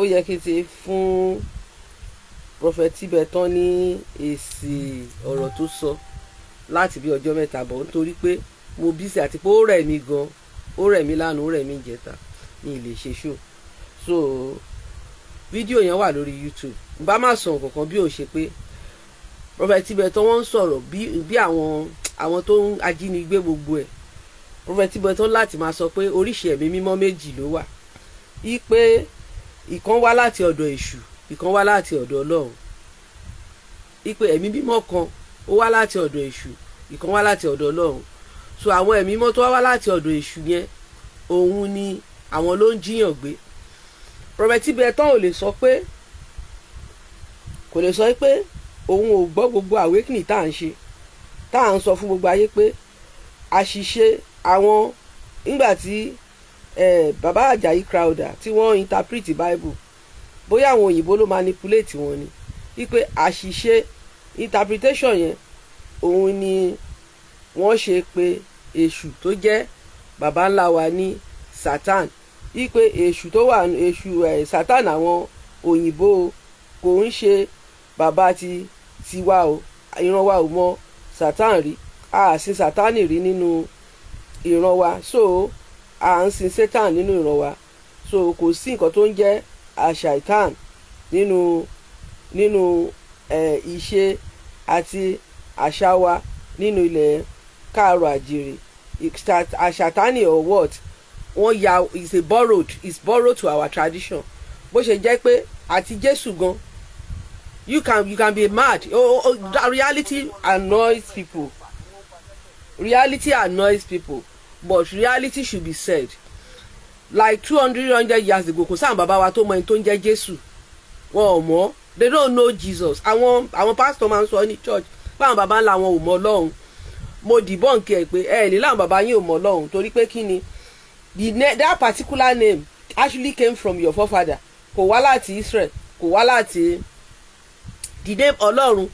Ó yẹ kí n ti fún Prophet Tibetan ní èsì ọ̀rọ̀ tó sọ láti bí ọjọ́ 3 bọ̀, nítorí pé mo busy àti pé ó rẹ̀ mí gan. Ó rẹ̀ mí lánàá, ó rẹ̀ mí jẹta, mi ì lè ṣe show. So fídíò yẹn wà lórí YouTube. N bá má sọ nǹkan kan bí ó ṣe pé Prophet Tibetan, wọ́n ń sọ̀rọ̀ bí àwọn tó ń ajínigbé gbogbo ẹ̀. Prophet Tibetan láti máa sọ pé oríṣi ẹ̀mí mímọ́ méjì ló wà, í pé ìkan wá láti ọ̀dọ̀ èṣù, ìkan wá láti ọ̀dọ̀ Ọlọ́run, í pé ẹ̀mí mímọ́ kan ó wá láti ọ̀dọ̀ èṣù, ìkan wá láti ọ̀dọ̀ Ọlọ́run. So àwọn ẹ̀mí mímọ́ tó wá láti ọ̀dọ̀ èṣù yẹn, òun ni àwọn ló ń jíyàn gbé. Prophet Tibetan ò lè sọ pé, kò lè sọ pé òun ò gbọ́ gbogbo awakening tá à ń ṣe, tá à ń sọ fún gbogbo ayé pé àṣìṣe àwọn nígbà tí bàbá Àjàyí Crowther tí wọ́n interpret Bible, bóyá àwọn òyìnbó ló manipulate wọn ni, wípé àṣìṣe interpretation yẹn, òun ni wọ́n ṣe pé èṣù tó jẹ́ baba ńlá wa ní Satan, wípé èṣù tó wà, èṣù Satan àwọn òyìnbó, kò ń ṣe bàbá ti tiwa o. Ìran wa ò mọ Satan rí, a sin Sátánì rí nínú ìran wa. So à ń sin Satan nínú ìran wa, so kò sí nǹkan tó ń jẹ́ àṣàìtàn nínú ìṣe àti àṣà wa nínú ilẹ̀ káàrọ̀ àjèrè. Àṣàtánì or what, wọ́n ya is a borrowed is borrowed to our tradition. Bó ṣe jẹ́ pé àti Jésù gan, you can be mad. Oh, that reality annoys people. Reality annoys people, but reality should be said. Like 200 years ago, kò sáà bàbá wa tó mọ ẹni tó ń jẹ́ Jésù. Wọn ò mọ̀. They don't know Jesus. Àwọn pastor máa ń sọ ní church báwọn bàbá ńlá wọn ò mọ Ọlọ́run. Mo debunk ẹ pé ẹ ní láwọn bàbá yín ò mọ Ọlọ́run, torí pé kí ni, that particular name actually came from your forefather. Kò wá láti Israel, kò wá láti, the name Ọlọ́run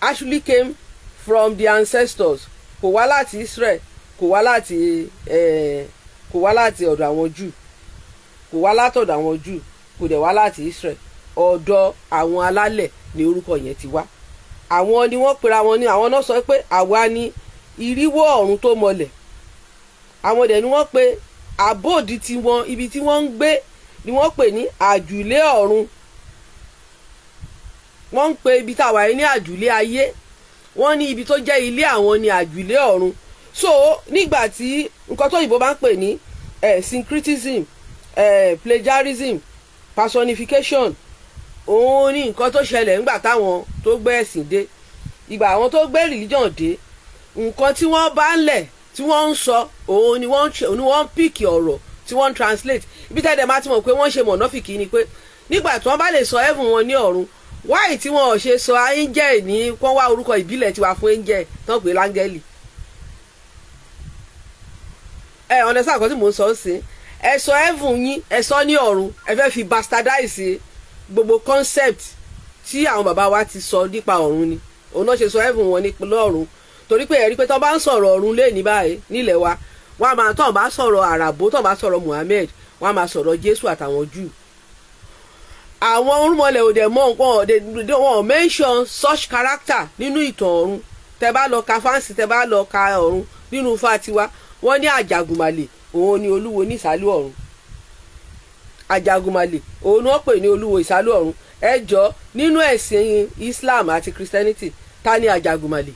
actually came from the ancestors. Kò wá láti Israel, kò wá láti ọ̀dọ̀ àwọn Júù, kò wá látọ̀dọ̀ àwọn Júù, kò dẹ̀ wá láti Israel. Ọ̀dọ̀ àwọn alálẹ̀ ni orúkọ yẹn ti wá. Àwọn ni wọ́n pera wọn ní, àwọn náà sọ pé àwa ni ìrìwò ọ̀run tó mọlẹ̀. Àwọn dẹ̀ ni wọ́n pe abode tiwọn, ibi tí wọ́n ń gbé ni wọ́n pè ní àjùlé ọ̀run. Wọ́n ń pe ibi táwa yìí ní àjùlé ayé. Wọ́n ní ibi tó jẹ́ ilé àwọn ní àjùlé ọ̀run. So nígbà tí nǹkan tó òyìnbó bá ń pè ní syncretism, plagiarism, personification, òun ní nǹkan tó ṣẹlẹ̀ nígbà táwọn tó gbé ẹ̀sìn dé, ìgbà àwọn tó gbé religion dé. Nǹkan tí wọ́n bá ń lẹ̀ tí wọ́n ń sọ, òun ni wọ́n ń pick ọ̀rọ̀ tí wọ́n ń translate. Ibi tẹ́lẹ̀ máa ti mọ̀ pé wọ́n ṣe mọ̀nàfìkì ni pé nígbà tí wọ́n bá lè sọ heaven wọn ní ọ̀run, why tí wọn ò ṣe sọ angel ní kán wá orúkọ ìbílẹ̀ tiwa fún angel tán pé láńgẹ́lì? Ẹ understand nǹkan tí mò ń sọ sí? Ẹ sọ heaven yín, ẹ sọ ní ọ̀run. Ẹ fẹ́ fi bastardize gbogbo concept tí àwọn bàbá wa ti sọ nípa ọ̀run ni. Òun náà ṣe sọ heaven wọn ní lọ́run, torí pé ẹ̀rí pé tó bá ń sọ̀rọ̀ ọ̀run lé ní báyìí nílẹ̀ wa, wọ́n á máa tọ́ bá sọ̀rọ̀ àràbó, tó bá sọ̀rọ̀ Muhammed, wọ́n á máa sọ̀rọ̀ Jésù àtàwọn Júù. Àwọn orúnmọlẹ̀ ò dẹ̀ mọ̀ nǹkan, wọn ò mention such character nínú ìtàn ọ̀run. Tẹ bá lọ ka fáǹsì, tẹ bá lọ ka ọ̀run nínú Ifá tiwa, wọ́n ní Àjàgùnmàlè, òun ni olúwo ní ìsàlù ọ̀run. Àjàgùnmàlè, òun ni wọ́n pè ní olúwo ìsàlù ọ̀run. Ẹ jọ, nínú ẹ̀sìn Islam àti Christianity, ta ni Àjàgùnmàlè?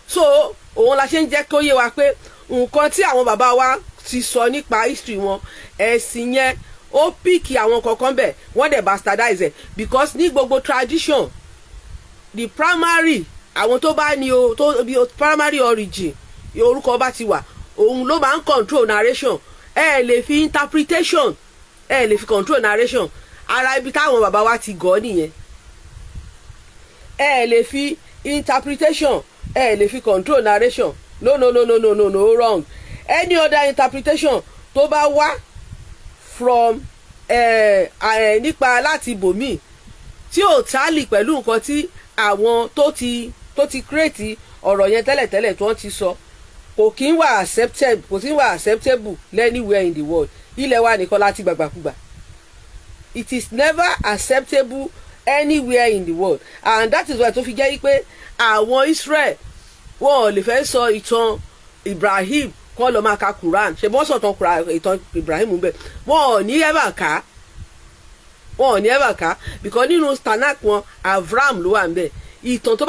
So òun la ṣe ń jẹ́ kó yé wa pé nǹkan tí àwọn bàbá wa ti sọ nípa history wọn, ẹ̀sìn yẹn ó pick àwọn kankan bẹ̀, wọ́n dẹ̀ bastardize ẹ̀, because ní gbogbo tradition, the primary, àwọn tó bá ní o tó bí primary origin orúkọ bá ti wà, òun ló máa ń control narration. Ẹ lè fi interpretation, ẹ lè fi control narration. Ara ibi táwọn bàbá wa ti gọ̀ nìyẹn. Ẹ lè fi interpretation, ẹ lè fi control narration. No, no, no, no, no, no, no, wrong. Any other interpretation tó bá wá from nípa láti ibòmíì tí ò tally pẹ̀lú nǹkan tí àwọn tó ti create ọ̀rọ̀ yẹn tẹ́lẹ̀tẹ́lẹ̀ tí wọ́n ti sọ, kò kí ń wà acceptable, kò kí ń wà acceptable anywhere in the world. Ilẹ̀ wa nìkan láti gbàgbàkúgbà. It is never acceptable anywhere in the world, and that is why tó fi jẹ́ pé àwọn Israel, wọn ò lè fẹ́ sọ ìtàn Ibrahim kọ́ lọ máa ka Quran. Ṣe bọ́n sọ̀tàn ìtàn Ibrahim bẹ́ẹ̀, wọn ò ní ever kà, wọn ò ní ever kà, because nínú Tanakh wọn, Avram ló wà níbẹ̀. Ìtàn tó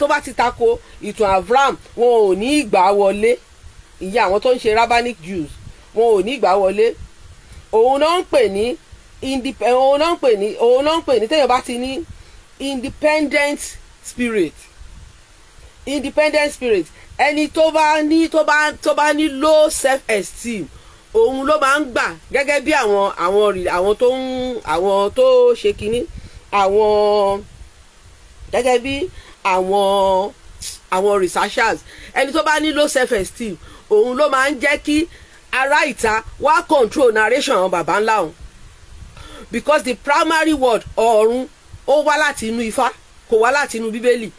bá ti tako ìtàn Avram, wọn ò ní ìgbà wọlé. Ìyẹn àwọn tó ń ṣe Rabbinic Jews, wọn ò ní ìgbà wọlé. Òun náà ń pè ní téèyàn bá ti ní independent spirit. Independent spirit, ẹni tó bá ní low self esteem, òun ló máa ń gbà gẹ́gẹ́ bí àwọn tó ń àwọn tó ṣe kínní, àwọn gẹ́gẹ́ bí àwọn researchers. Ẹni tó bá ní low self esteem, òun ló máa ń jẹ́ kí ará ìta wá control narration àwọn baba ńlá òun, because the primary word ọ̀run, ó wá láti inú Ifá, kò wá láti inú Bíbélì.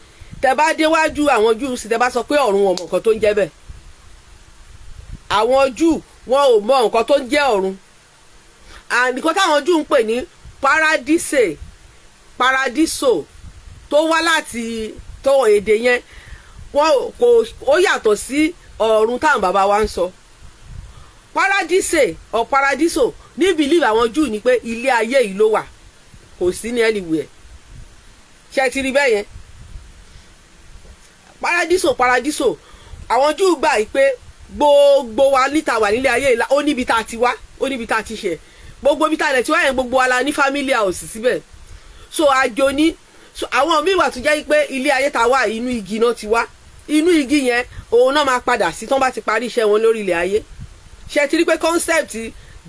Tẹ bá déwájú àwọn Júù sí, tẹ bá sọ pé ọ̀run, wọn mọ nǹkan tó ń jẹ́ bẹ́ẹ̀. Àwọn Júù, wọn ò mọ nǹkan tó ń jẹ́ ọ̀run. And nǹkan táwọn Júù ń pè ní paradise, paradiso, tó wá láti tó èdè yẹn, wọn kò, ó yàtọ̀ sí ọ̀run táwọn bàbá wa ń sọ. Paradise or paradiso ní believe àwọn Júù ni pé ilé ayé yìí ló wà, kò sí ní anywhere. Ṣe ti rí bẹ́ẹ̀ yẹn? Paradiso, paradiso, àwọn Júù gbà yìí pé gbogbo wa níta wà nílé ayé yìí, ó níbi tá a ti wá, ó níbi tá a ti ṣe. Gbogbo ibi tá a lẹ̀ ti wá yẹn, gbogbo wa la ní family house síbẹ̀. So àjò ní. So àwọn míì wà tó jẹ́ pé ilé ayé tá a wà, inú igi náà ti wá. Inú igi yẹn, òun náà máa padà sí tán bá ti parí iṣẹ́ wọn lórí ilẹ̀ ayé. Ṣe ti rí pé concept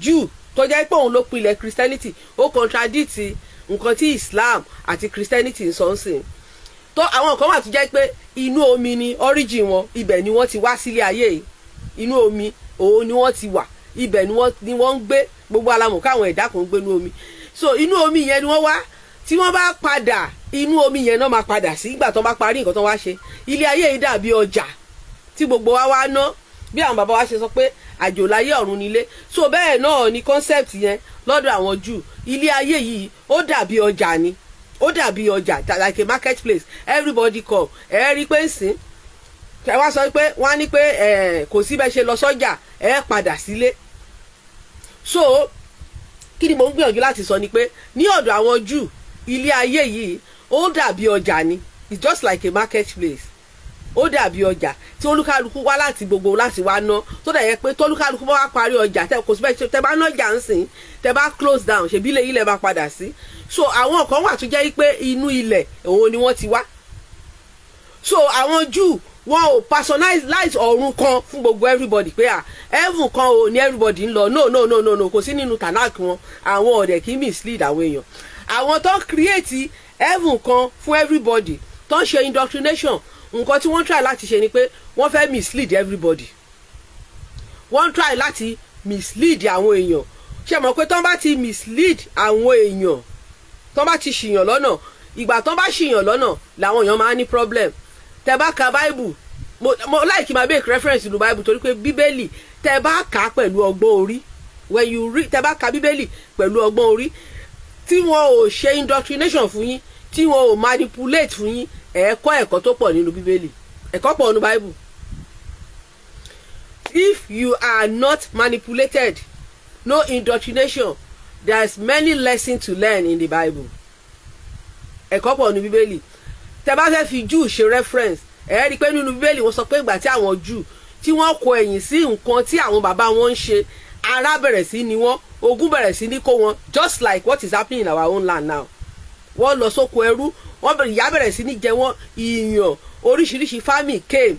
Jew, tó jẹ́ pé òun ló pilẹ̀ Christianity, ó contradict nǹkan tí Islam àti Christianity ń sọ ń sìn? Tó àwọn kan wà tó jẹ́ pé inú omi ni origin wọn, ibẹ̀ ni wọ́n ti wá sílé ayé yìí. Inú omi òun ni wọ́n ti wà, ibẹ̀ ni wọ́n ń gbé. Gbogbo alamọ̀ káwọn ẹ̀dá kan ń gbé inú omi. So inú omi yẹn ni wọ́n wá. Tí wọ́n bá padà, inú omi yẹn náà máa padà sí ìgbà tó bá parí nǹkan tó wá ṣe. Ilé ayé yìí dàbí ọjà tí gbogbo wa wá ná. Bí àwọn bàbá wa ṣe sọ pé àjò láyé, ọ̀run nílé, so bẹ́ẹ̀ náà ni concept yẹn lọ́dọ̀ àwọn Júù. Ilé ayé yìí, ó dàbí ọjà ni, ó dàbí ọjà, like a market place. Everybody come. Ẹ rí i pé ń sìn, ẹ wá sọ pé wọ́n á ní pé kò sí bẹ́ẹ̀ ṣe lọ sọ́jà, ẹ padà sílé. So kí ni mò ń gbìyànjú láti sọ ni pé ní ọ̀dọ̀ àwọn Júù, ilé ayé yìí, ó dàbí ọjà ni. It's just like a market place. Ó dàbí ọjà tí olúkálukú wá láti gbogbo láti wá ná, tó dẹ̀ yẹ pé tólúkálukú bá wá parí ọjà, tẹ kò sí bẹ́ẹ̀, tẹ bá nájà ń sìn, tẹ bá close down, ṣèbí ilé ilẹ̀ bá padà sí. So àwọn kan wà tó jẹ́ pé inú ilẹ̀ òun ni wọ́n ti wá. So àwọn Júù, wọn ò personalize ọ̀run kan fún gbogbo everybody pé à heaven kan ò ní everybody ń lọ. No, no, no, no, no, kò sí nínú Tanakh wọn. Àwọn ọ̀dẹ̀ kì í mislead àwọn èèyàn. Àwọn tó ń create heaven kan fún everybody, tó ń ṣe indoctrination, nǹkan tí wọ́n try láti ṣe ni pé wọ́n fẹ́ mislead everybody. Wọ́n try láti mislead àwọn èèyàn. Ṣe mọ̀ pé tán bá ti mislead àwọn èèyàn, tán bá ti ṣìyàn lọ́nà, ìgbà tán bá ṣìyàn lọ́nà làwọn èèyàn máa ní problem. Tẹ bá ka Bible, mo like máa make reference to Bible, torí pé Bíbélì, tẹ bá kà á pẹ̀lú ọgbọ́n orí, when you read, tẹ bá ka Bíbélì pẹ̀lú ọgbọ́n orí, tí wọn ò ṣe indoctrination fún yín, tí wọn ò manipulate fún yín, ẹ kọ́ ẹ̀kọ́ tó pọ̀ nínú Bíbélì. Ẹ̀kọ́ pọ̀ nínú Bible. If you are not manipulated, no indoctrination, there is many lessons to learn in the Bible. Ẹ̀kọ́ pọ̀ nínú Bíbélì. Tẹ bá fẹ́ fi Júù ṣe reference, ẹ rí i pé nínú Bíbélì, wọ́n sọ pé ìgbà tí àwọn Júù tí wọ́n kọ ẹ̀yìn sí nǹkan tí àwọn bàbá wọn ń ṣe, ara bẹ̀rẹ̀ sí ni wọ́n, ogun bẹ̀rẹ̀ sí ní kó wọn, just like what is happening in our own land now. Wọ́n lọ sóko ẹrú, wọ́n bẹ̀rẹ̀, ìyà bẹ̀rẹ̀ sí ní jẹ wọ́n, ìyàn oríṣiríṣi, famine came,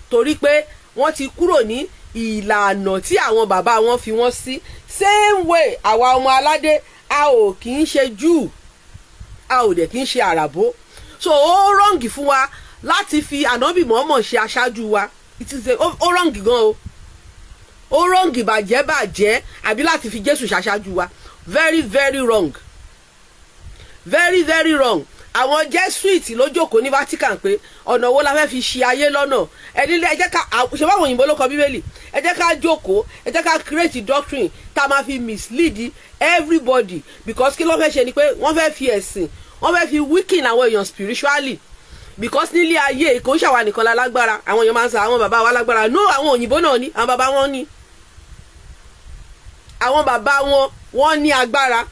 torí pé wọ́n ti kúrò ní ìlànà tí àwọn bàbá wọn fi wọ́n sí. Same way, àwa ọmọ aládé, a ò kì í ṣe Júù, a ò dẹ̀ kì í ṣe Àràbó. So ó wrong fún wa láti fi Ànábì Mọ́mọ́ ṣe aṣáájú wa. It is a ó wrong gan o, ó wrong bàjẹ́ bàjẹ́. Àbí láti fi Jésù ṣaṣáájú wa, very very wrong, very very wrong. Àwọn Jesuit ló jókòó ní Vatican pé ọ̀nà wo la fẹ́ fi ṣi ayé lọ́nà? Ẹni ẹ jẹ́ ká ṣe báwọn òyìnbó ló kọ Bíbélì. Ẹ jẹ́ ká jókòó, ẹ jẹ́ ká create doctrine tá a máa fi mislead everybody, because kí ló fẹ́ ṣe ni pé wọ́n fẹ́ fi ẹ̀sìn, wọ́n fẹ́ fi weaken àwọn èèyàn spiritually, because nílé ayé, kò ń ṣàwa nìkan la lágbára. Àwọn èèyàn máa ń sọ àwọn bàbá wa lágbára. No, àwọn òyìnbó náà ní, àwọn bàbá wọn ní, àwọn bàbá wọn, wọ́n ní agbára.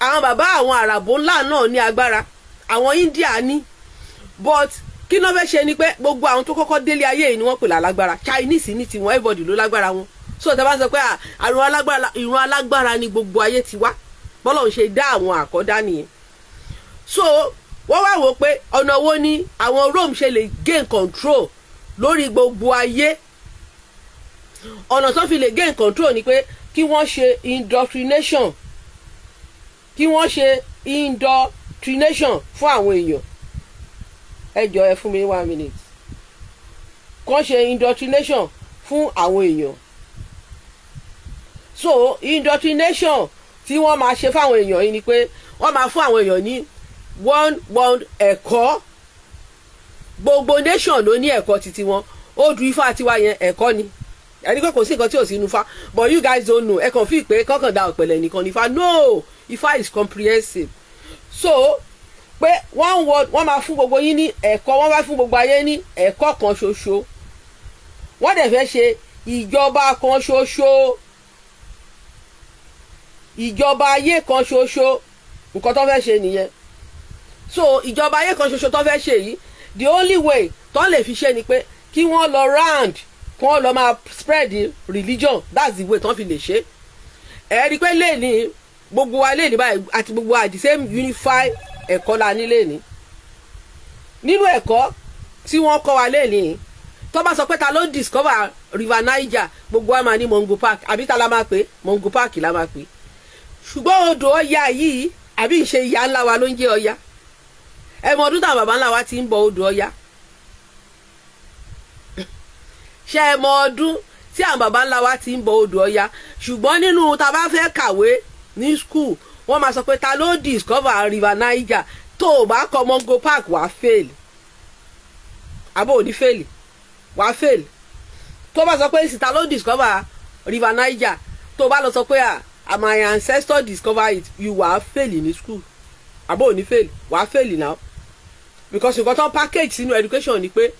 Àwọn bàbá àwọn àràbò ńlá náà ní agbára, àwọn India ní. But kí ló fẹ́ ṣe ni pé gbogbo àwọn tó kọ́kọ́ délé ayé yìí ni wọ́n pè lálágbára. Chinese ní tiwọn, everybody ló lágbára wọn. So tẹ́ bá sọ pé àrùn alágbára, ìrun alágbára ni gbogbo ayé ti wá. Bọ́lá ń ṣe dá àwọn àkọ́dá nìyẹn. So wọ́n wá wò pé ọ̀nà wo ni àwọn Rome ṣe lè gain control lórí gbogbo ayé? Ọ̀nà tó fi lè gain control ni pé kí wọ́n ṣe indoctrination, kí wọ́n ṣe indoctrination fún àwọn èèyàn. Ẹ jọ, ẹ fún mi one minute. Kàn ṣe indoctrination fún àwọn èèyàn. So indoctrination tí wọ́n máa ṣe fáwọn èèyàn yìí ni pé wọ́n máa fún àwọn èèyàn ní one one ẹ̀kọ́. Gbogbo nation ló ní ẹ̀kọ́ titi wọn. Odù Ifá tiwa yẹn, ẹ̀kọ́ ni. Ẹni pé kò sí nǹkan tí ò sí inú Ifá, but you guys don't know. Ẹ kàn fi pé kọ́kàn da ọ̀pẹ̀lẹ̀ nìkan ní Ifá. No, Ifá is comprehensive. So pé one word, wọ́n máa fún gbogbo yín ní ẹ̀kọ́, wọ́n bá fún gbogbo ayé ní ẹ̀kọ́ kan ṣoṣo. Wọ́n dẹ̀ fẹ́ ṣe ìjọba kan ṣoṣo, ìjọba ayé kan ṣoṣo. Nǹkan tó fẹ́ ṣe nìyẹn. So ìjọba ayé kan ṣoṣo tó fẹ́ ṣe yìí, the only way tó lè fi ṣe ni pé kí wọ́n lọ round, kí wọ́n lọ máa spread religion. That's the way tó fi lè ṣe. Ẹ rí i pé lẹ́ẹ̀ni gbogbo wa lẹ́ẹ̀ni báyìí àti gbogbo wa, the same unified ẹ̀kọ́ la ní lẹ́ẹ̀ni. Nínú ẹ̀kọ́ tí wọ́n kọ́ wa lẹ́ẹ̀ni, tó bá sọ pé ta ló discover River Niger, gbogbo wa máa ní Mungo Park. Àbí ta la máa pè? Mungo Park la máa pè. Ṣùgbọ́n odò Ọya yìí, àbí ìṣe ìyá ńlá wa ló ń jẹ́ Ọya? Ẹ mọ ọdún táwọn bàbá ńlá wa ti ń bọ odò Ọya? Ṣé ẹ mọ ọdún tí àwọn bàbá ńlá wa ti ń bọ odò Ọya? Ṣùgbọ́n nínú tá a bá fẹ́ kàwé ní school, wọ́n máa sọ pé ta ló discover River Niger? Tó o bá kọ Mungo Park, wàá fail. Àbó ò ní fail? Wàá fail. Tó bá sọ pé ta ló discover River Niger, tó bá lọ sọ pé, "Ah, my ancestor discover it," you wàá fail ní school. Àbó ò ní fail? Wàá fail now, because nǹkan tó package sínú education ni pé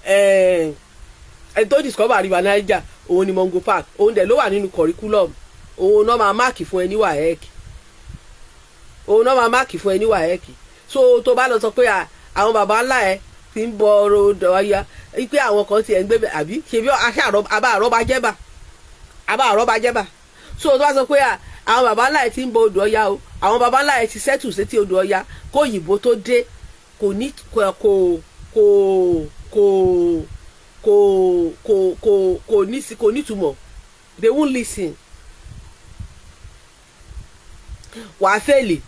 ẹni tó discover River Niger, òun ni Mungo Park. Òun dẹ̀ ló wà nínú curriculum. Òun náà máa mark fún ẹ ní WAEC, òun náà máa mark fún ẹ ní WAEC. So tó bá lọ sọ pé àwọn baba ńlá ẹ ti ń bọ odò Ọya, pé àwọn kan ti ẹ̀ ń gbé bẹ̀, àbí ṣe bí àbá àrọ́bá jẹ́bà, àbá àrọ́bá jẹ́bà. So tó bá sọ pé àwọn baba ńlá ẹ ti ń bọ odò Ọya o, àwọn baba ńlá ẹ ti settle sétí odò Ọya kó òyìnbó tó dé, kò ní kò ní sí, kò nítumọ̀. They won't listen. Wàá fail.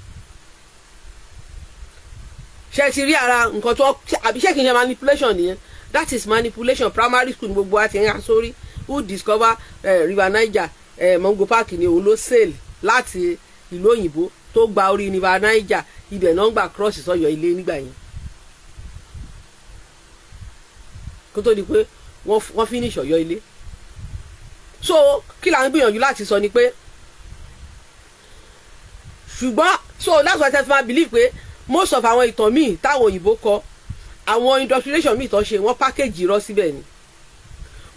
Ṣe ti rí ara nǹkan tó, àbí ṣé kì í ṣe manipulation nìyẹn? That is manipulation. Primary school ní gbogbo wa ti ń há sórí who discover River Niger. Mungo Park ni. Òun ló sail láti ìlú òyìnbó tó gba orí River Niger. Ibẹ̀ náà ń gbà cross sọ́yọ́ ilé nígbà yẹn, kó tó di pé wọ́n finish Ọ̀yọ́ ilé. So kí là ń gbìyànjú láti sọ ni pé, ṣùgbọ́n, so that's why I believe pé most of àwọn ìtàn míì táwọn òyìnbó kọ, àwọn indoctrination míì tó ṣe, wọ́n package irọ́ síbẹ̀ ni.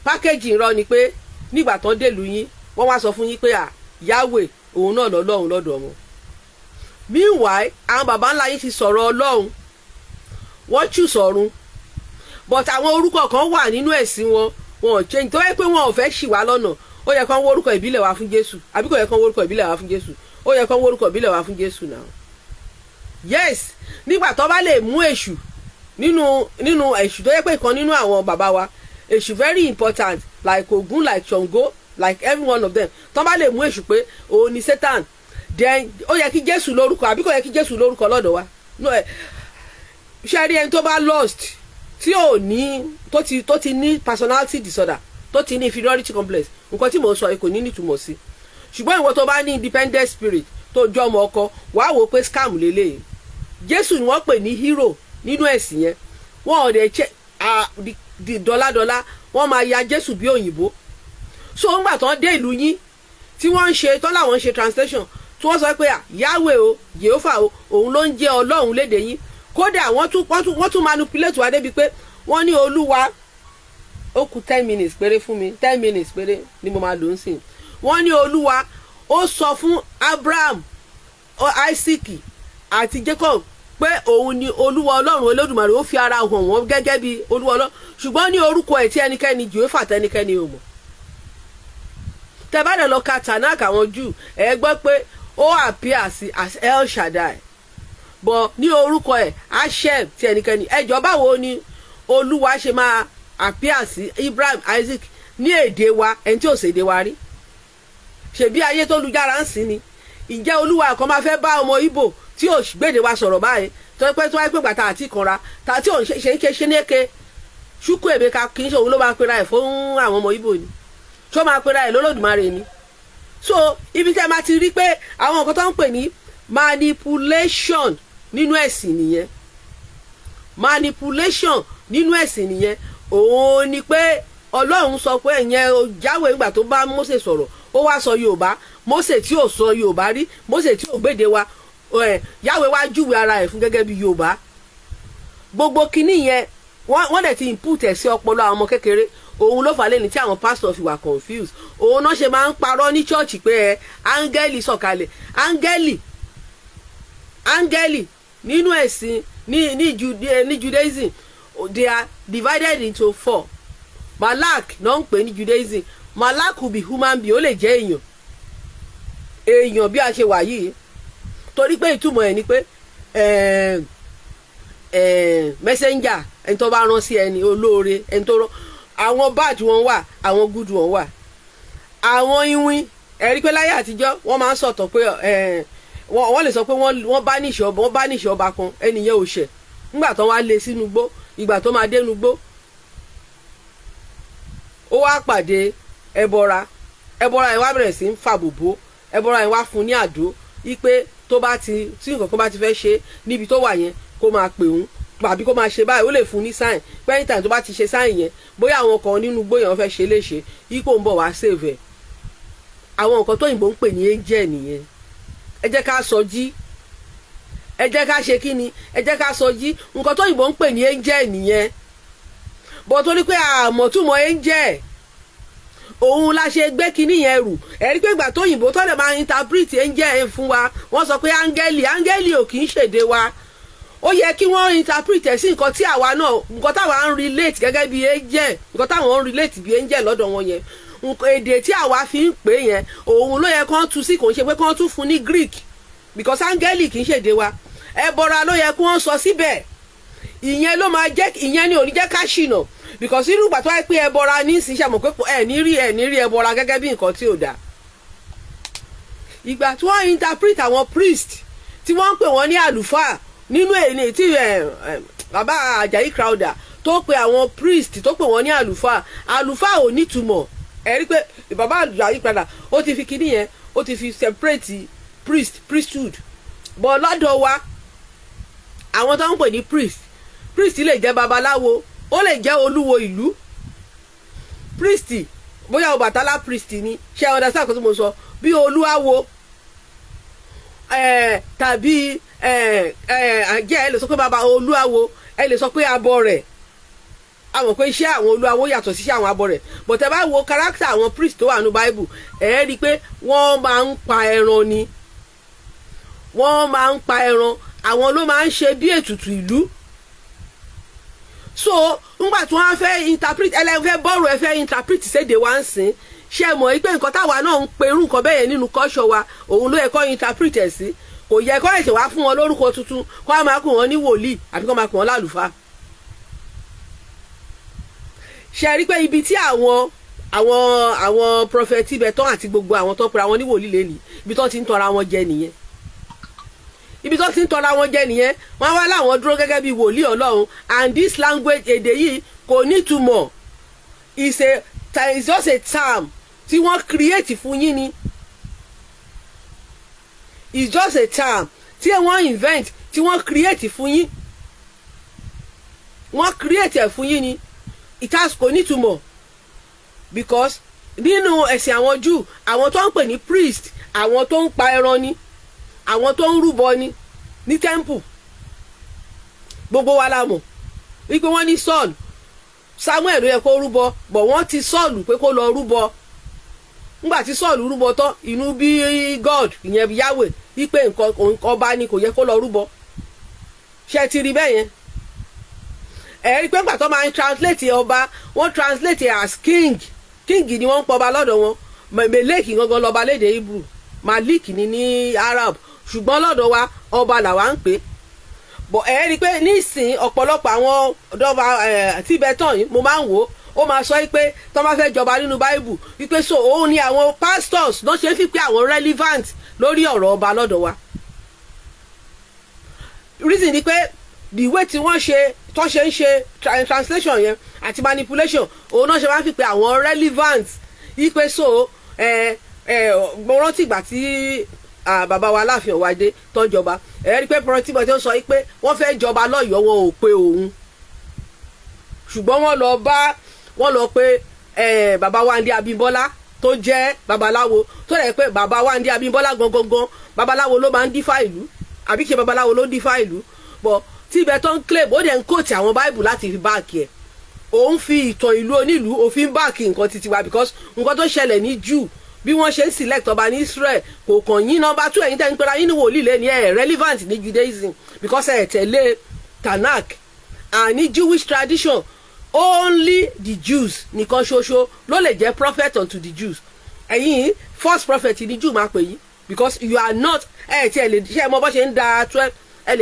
Package irọ́ ni pé nígbà tán dèlú yín, wọ́n wá sọ fún yín pé à Yahweh, òun náà lọ́lọ́run lọ́dọ̀ wọn. Meanwhile, àwọn baba ńlá yín ti sọ̀rọ̀ Ọlọ́run, wọ́n choose ọ̀run, but àwọn orúkọ kan wà nínú ẹ̀sìn wọn, wọn ò change. Tó yẹ pé wọn ò fẹ́ ṣì wá lọ́nà, ó yẹ kán wó orúkọ ìbílẹ̀ wá fún Jésù, àbí kò yẹ kán wó orúkọ ìbílẹ̀ wá fún Jésù? Ó yẹ kán wó orúkọ ìbílẹ̀ wá fún Jésù náà. Yes, nígbà tó bá lè mú èṣù nínú èṣù, tó yẹ pé ìkan nínú àwọn bàbá wa, èṣù very important, like Ògún, like Ṣàngó, like every one of them, tó bá lè mú èṣù pé òun ni Satan, then ó yẹ kí Jésù lórúkọ, àbí kò yẹ kí Jésù lórúkọ lọ́dọ̀ wa? No, ẹ ṣe rí ẹni tó bá lost, tí ò ní, tó ti ní personality disorder, tó ti ní inferiority complex, nǹkan tí mò ń sọ yìí kò ní nítumọ̀ sí. Ṣùgbọ́n ìwọ tó bá ní independent spirit, tó jọ ọmọ ọkọ, wàá wò ó pé scam lélẹ́yìí. Jésù ni wọ́n pè ní hero nínú ẹ̀sìn yẹn. Wọ́n ò dẹ̀ ṣe di dọ́ládọ́lá, wọ́n máa ya Jésù bí òyìnbó. So ńgbà tán dé ìlú yín tí wọ́n ń ṣe tán láwọn ń ṣe translation, tí wọ́n sọ pé Yahweh o, Jehovah o, òun ló ń jẹ́ Ọlọ́run lédè yín. Kódà wọ́n tún manipulate wa débi pé wọ́n ní Olúwa. Ó kù 10 minutes péré fún mi, 10 minutes péré ni mo máa lò ń sìn. Wọ́n ní Olúwa ó sọ fún Abraham, Isaac àti Jacob pé òun ni Olúwa Ọlọ́run Olódùmarè. Ó fi ara hàn wọ́n gẹ́gẹ́ bí Olúwa Ọlọ́run, ṣùgbọ́n ní orúkọ ẹ̀ tí ẹnikẹ́ni, Jèhófà tẹnikẹ́ni ò mọ̀. Tẹ́ bá dẹ̀ lọ ka Tanakh àwọn Júù, ẹ gbọ́ pé ó appear sí as El Shaddai, but ní orúkọ ẹ̀ Hashem tí ẹnikẹ́ni. Ẹjọ́, báwo ni Olúwa ṣe máa appear sí Ibrahim, Isaac ní èdè wa, ẹni tí ò ṣèdè wa rí? Ṣèbí ayé tó lu jára ń sìn ni. Ǹjẹ́ Olúwa kan máa fẹ́ bá ọmọ Ìgbò tí ò gbèdè wa sọ̀rọ̀ báyìí, tó pẹ́ tó wáyé pé gbàtà àti ìkanra tí ò ń ṣe ń ké ṣe ní eke Chukwu Emeka, kì í ṣe òun ló máa pera ẹ̀ fún àwọn ọmọ Ìgbò ni? Ṣó máa pera ẹ̀ lólódùmarè ni? So ibi tí a máa ti rí pé àwọn nǹkan tó ń pè ní manipulation nínú ẹ̀sìn nìyẹn. Manipulation nínú ẹ̀sìn nìyẹn. Òun ni pé Ọlọ́run sọ pé ìyẹn jáwé ìgbà tó bá Mósè sọ̀rọ̀, ó wá sọ Yorùbá. Mósè tí ò sọ Yorùbá rí, Mósè tí ò gbéde wa, Yahweh wá júwe ara ẹ̀ fún gẹ́gẹ́ bí Yorùbá. Gbogbo kinní yẹn, wọ́n dẹ̀ ti input ẹ̀ sí ọpọlọ àwọn ọmọ kékeré. Òun ló fà lẹ́ni tí àwọn pastor fi wà confused. Òun náà ṣe máa ń parọ́ ní church pé ẹ áńgẹ́lì sọ̀kalẹ̀. Áńgẹ́lì nínú ẹ̀sìn ní Judaism, they are divided into four. Malak náà ń pè ní Judaism. Malak could be human being, ó lè jẹ́ èèyàn, èèyàn bí a ṣe wà yìí, torí pé ìtumọ̀ ẹ̀ ni pé messenger, ẹni tó bá rán sí ẹni olóore, ẹni tó rán. Àwọn bad wọn wà, àwọn good wọn wà, àwọn iwin. Ẹ rí pé láyé àtijọ́, wọ́n máa ń sọ̀tọ̀ pé wọ́n lè sọ pé wọ́n bá níṣẹ́ ọba kan, ẹni yẹn ò ṣẹ̀. Nígbà tó wá lé sínú igbó, ìgbà tó máa dénú igbó, ó wá pàdé ẹbọra. Ẹbọra yẹn wá bẹ̀rẹ̀ sí ń fà bòbó. Ẹbọra yẹn wá fún ní àdó wípé tó bá ti tí nǹkan kan bá ti fẹ́ ṣe níbi tó wà yẹn, kó máa pè òun àbí kó máa ṣe báyìí. Ó lè fún ní sign pé anytime tó bá ti ṣe sign yẹn, bóyá àwọn kan nínú igbó yẹn wọ́n fẹ́ ṣe léṣe, ipò ń bọ̀ wá save ẹ̀. Àwọn nǹkan tó òyìnbó ń pè ní angel nìyẹn. Ẹ jẹ́ ká sọ jí, ẹ jẹ́ ká ṣe kí ni, ẹ jẹ́ ká sọ jí. Nǹkan tó òyìnbó ń pè ní angel nìyẹn. Bọ̀ torí pé àmọ̀túmọ̀ angel, òun la ṣe gbé kinní yẹn rù. Ẹ rí pé ìgbà tó òyìnbó tó lè máa interpret angel fún wa, wọ́n sọ pé áńgẹ́lì. Áńgẹ́lì ò kì í ṣèdè wa. Ó yẹ kí wọ́n interpret ẹ̀ sí nǹkan tí àwa náà, nǹkan táwa ń relate gẹ́gẹ́ bí angel, nǹkan táwọn ń relate bí angel lọ́dọ̀ wọn yẹn, èdè tí àwa fi ń pè yẹn, òun ló yẹ kán tú sí. Kò ń ṣe pé kán tún fún ní Greek, because áńgẹ́lì kì í ṣèdè wa. Ẹbọra ló yẹ kí wọ́n sọ síbẹ̀. Ìyẹn ló máa jẹ́, ìyẹn ni ò ní jẹ́ ká ṣìnà, because irú ìgbà tó wáyé pé ẹbọra ní ìsìn, ṣàmọ̀ pé ẹ ní rí ẹbọra gẹ́gẹ́ bí nǹkan tí ò dáa. Ìgbà tí wọ́n interpret àwọn priest tí wọ́n ń pè wọ́n ní àlùfáà nínú èyí tí bàbá Àjàyí Crowther tó pe àwọn priest, tó pè wọ́n ní àlùfáà, àlùfáà ò nítumọ̀. Ẹ rí pé bàbá Àjàyí Crowther, ó ti fi kinní yẹn, ó ti fi separate priest, priesthood. But lọ́dọ̀ wa, àwọn tó ń pè ní priest, priest lè jẹ́ babaláwo, ó lè jẹ́ olúwo ìlú. Priest, bóyá Ọbàtálá priest ni, ṣé ẹ understand kó tí mo sọ? Bí olúwawo tàbí jẹ́, ẹ lè sọ pé bàbá olúwawo, ẹ lè sọ pé abọ rẹ̀. A mọ̀ pé iṣẹ́ àwọn olúwawo yàtọ̀ sí iṣẹ́ àwọn abọ rẹ̀, but ẹ bá wo character àwọn priest tó wà ní Bible, ẹ rí i pé wọ́n máa ń pa ẹran ni. Wọ́n máa ń pa ẹran, àwọn ló máa ń ṣe bí ètùtù ìlú. So ńgbà tí wọ́n fẹ́ interpret, ẹlẹ́fẹ́ bọ́ọ̀rù, ẹ fẹ́ interpret sédè wa ń sìn, ṣe mọ̀ pé nǹkan táwa náà ń pe irú nǹkan bẹ́ẹ̀ yẹn nínú culture wa, òun ló yẹ kó interpret ẹ̀ sí. Kò yẹ kó ẹ̀sẹ̀ wá fún wọn lórúkọ tuntun, kó á máa kó wọn ní wòlíì àbí kó máa kó wọn lálùfáà. Ṣe rí pé ibi tí àwọn prophet Tibetan àti gbogbo àwọn tó pera wọn ní wòlíì lẹ́nìí, ibi tó ti ń tọra wọn jẹ nìyẹn. Ibi tó ti ń tọra wọn jẹ nìyẹn. Wọ́n wá láwọn dúró gẹ́gẹ́ bí wòlíì Ọlọ́run, and this language, èdè yìí kò nítumọ̀. Is just a term tí wọ́n create fún yín ni. It's just a term tí wọ́n invent. tí wọ́n create fún yín. Wọ́n create ẹ̀ fún yín ni. It has, kò nítumọ̀, because nínú ẹ̀sìn àwọn Júù, àwọn tó ń pè ní priest, àwọn tó ń pa ẹran ni, àwọn tó ń rúbọ ni ní temple. Gbogbo wa la mọ̀ wípé wọ́n ní Saul, Samuel ló yẹ kó rúbọ bọ̀, wọ́n ti Saul pé kó lọ rúbọ. Nígbà tí Saul rúbọ tán, inú bí God, ìyẹn Yahweh, wípé nǹkan ọba ni kò yẹ kó lọ rúbọ. Ṣe ti rí bẹ́ẹ̀ yẹn? Ẹ rí pé nígbà tó máa ń translate ọba, wọ́n translate as king. King ni wọ́n ń pọba lọ́dọ̀ wọn. Meleki gangan lọ́ba lédè Hebrew, Malik ni ní Arab, ṣùgbọ́n lọ́dọ̀ wa, ọba làwa ń pè. Bọ̀ ẹ rí i pé nísìn, ọ̀pọ̀lọpọ̀ àwọn ọ̀dọ́ba Tibetan yìí, mo máa ń wò ó, ó máa sọ pé tó máa fẹ́ jọba nínú Bible, wípé so òun ni àwọn pastors náà ṣe ń fi pé àwọn relevant lórí ọ̀rọ̀ ọba lọ́dọ̀ wa. Reason ni pé the way tí wọ́n ṣe tó ṣe ń ṣe translation yẹn àti manipulation, òun náà ṣe máa ń fi pé àwọn relevant, wípé so ẹ ẹ mo rántí ìgbà tí bàbá wa Aláàfin Ọ̀wádé tó ń jọba. Ẹ rí i pé pọ̀rọ̀tìmọ̀ tí ó sọ pé wọ́n fẹ́ jọba lọ́yọ̀ọ́, wọn ò pe òun, ṣùgbọ́n wọ́n lọ bá wọ́n lọ pé bàbá Wándé Abímbọ́lá tó jẹ́ babaláwo, tó rẹ̀ pé bàbá Wándé Abímbọ́lá gangan, babaláwo ló máa ń dífá ìlú, àbí kí babaláwo ló ń dífá ìlú bọ̀ tí ibẹ̀ tó ń claim. Ó dẹ̀ ń quote àwọn Bible láti fi back ẹ̀. Òun fi ìtàn ìlú onílùú òfin back nǹkan titi wa, because nǹkan tó ṣẹlẹ̀ ní Jew, bí wọ́n ṣe ń select ọba ní Israel, kò kàn yín. Number two, ẹ̀yin tẹ́ ń pera yín ní wòlíì lẹ́ni, ẹ̀ relevant ní Judaism, because ẹ̀ tẹ̀lé Tanakh and ní Jewish tradition, only the Jews nìkan ṣoṣo ló lè jẹ́ prophet unto the Jews. Ẹ̀yin first prophet ní Jew máa pè yín, because you are not. Ẹ̀ tí ẹ lè ṣe, ẹ mọ bó ṣe ń da 12, ẹ